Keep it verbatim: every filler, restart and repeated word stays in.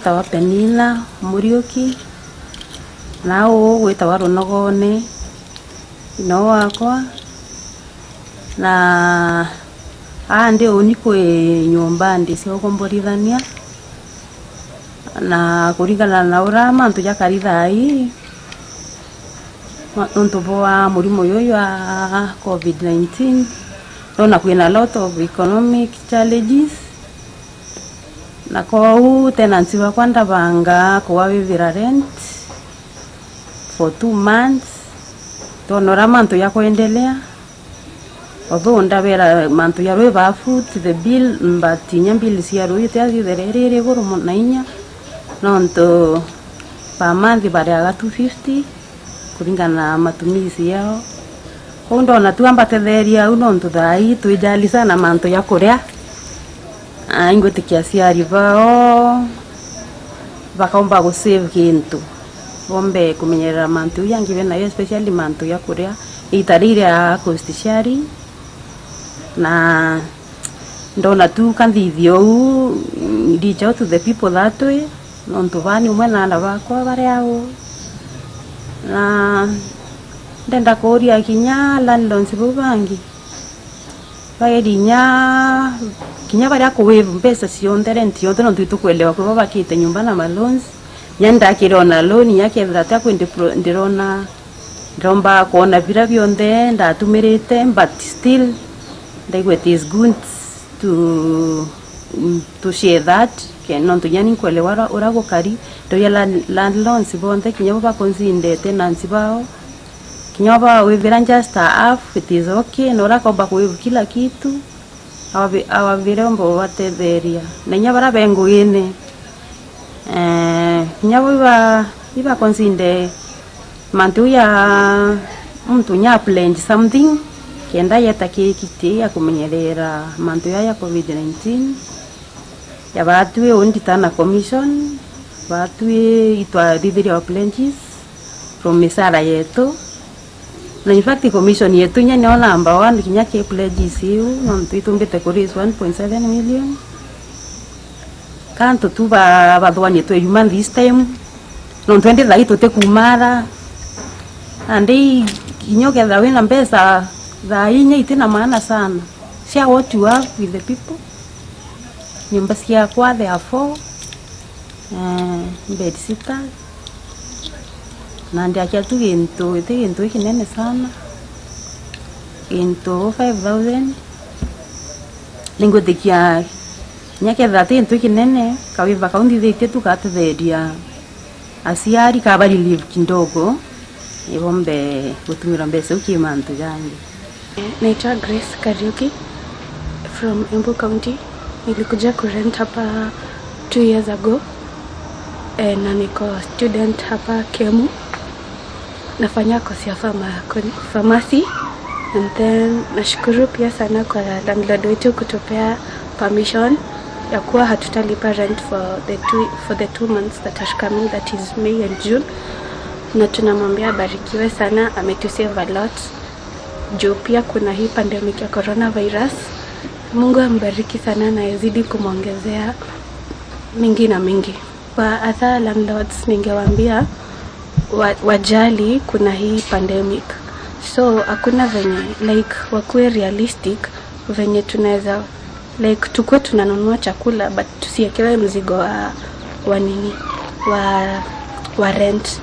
Tawa Penina Muriuki, na uu gwitawa Runogone, ino wakwa, na aa ndi uni kwi nyomba ndi cia ukomborithania, na kuringana na uria mantu jakari thaa ii, ma-, nontu bwa murimo juju jwa covid nineteen, ndona kwina lot of economic challenges, na kwou tenants bakwa ndabanga kuwawivira rent for two months, twona uria mantu jakwendelea. Although ndabera mantu ja rui ba foot the bill, but inya bill cia rui tia cithere iri iguru mono na inya, nontu per month bariaga two fifty kuringana na matumizi yao. Kwou ndona tu ambatetheria au, nontu thaa ii twijali sana mantu ja kuria. Ah, ingwitikia aciari bao bakaumba gu save gintu, bombe kumenyerera mantu jau jangi benayo, especially mantu ja kuria. Iita riri ya cost sharing, na ndona tu kanthithia uu, reach out to the people that way, nontu baa ni umwe na aana bakwa bari au, na ndenda kuuria kinya landlords bau bangi, baeri inya, kinya baria ku waive mbeca cionthe, rent yonthe, nontu itukwelewa kwi bo bakite nyomba na ma loans. Inya ndakirona loan, inya kethira tia kwi ndipro-, ndirona, ndiromba kwona biria bionthe ndatumirite, but still, ndaigua it is good to, mm, to share that, ke-, nontu inya ni nkwelewa uria, uria gukari, ndauria land-, landlords bonthe, kinya bo bakuncinda tenants bao, kinya bo bawivira just a half, it is okay, na uria akomba kuwaive kila kitu, awavi-, awavire omba ubatetheria. Na inya baria be ngugine, eh, kinya bo iba, iba consider mantu ya muntu inya a pledge something, kenda yeta kikiti ya kumenyerera mantu ya, ya covid nineteen. Ya batwi uu ndita na commission, batwi itwathithiria our pledges from misara yetu. Na in fact, commission yetu inya nio number one kinya ki pledges iu, nontu itumbite ku raise one point seven million. Ka antu tu ba-, bathwani twe human this time, nontu endi thaa ii tutikumara. Nandi kinya ukethira wina mbeca thaa ii inya iti na maana sana. Share what you have with the people. Nyomba ciakwa, therefore, eh, bed sitter. Na ndiakia tu gintu, iti gintu gikinene sana. Gintu five thousand. Ningwitikia, kinya kethira ti gintu gikinene, kawiva kau nthithitie tu gatetheria aciari, kaba relief kidogo, ibombe gutumira mbeca iu ki mantu jangi. Naitwa Grace Kariuki from Embu County. Nilikuja kurent hapa two years ago, eh, na niko student hapa Kemu. Nafanya course ya pharma-, pharmacy, and then nashukuru pia sana kwa landlord wetu kutupea permission ya kuwa hatutalipa rent for the two, for the two months that are coming, that is May and June. Na tunamwambia abarikiwe sana, ametusave a lot. Juu pia kuna hii pandemic ya coronavirus. Mungu ambariki sana na yazidi kumwongezea mingi na mingi. Kwa other landlords ningewaambia wa-, wajali kuna hii pandemic. So, hakuna venye, like, wakuwe realistic venye tunaweza, like, tukue tunanunua chakula, but tusiekewe mzigo wa, wa nini? Wa, wa rent.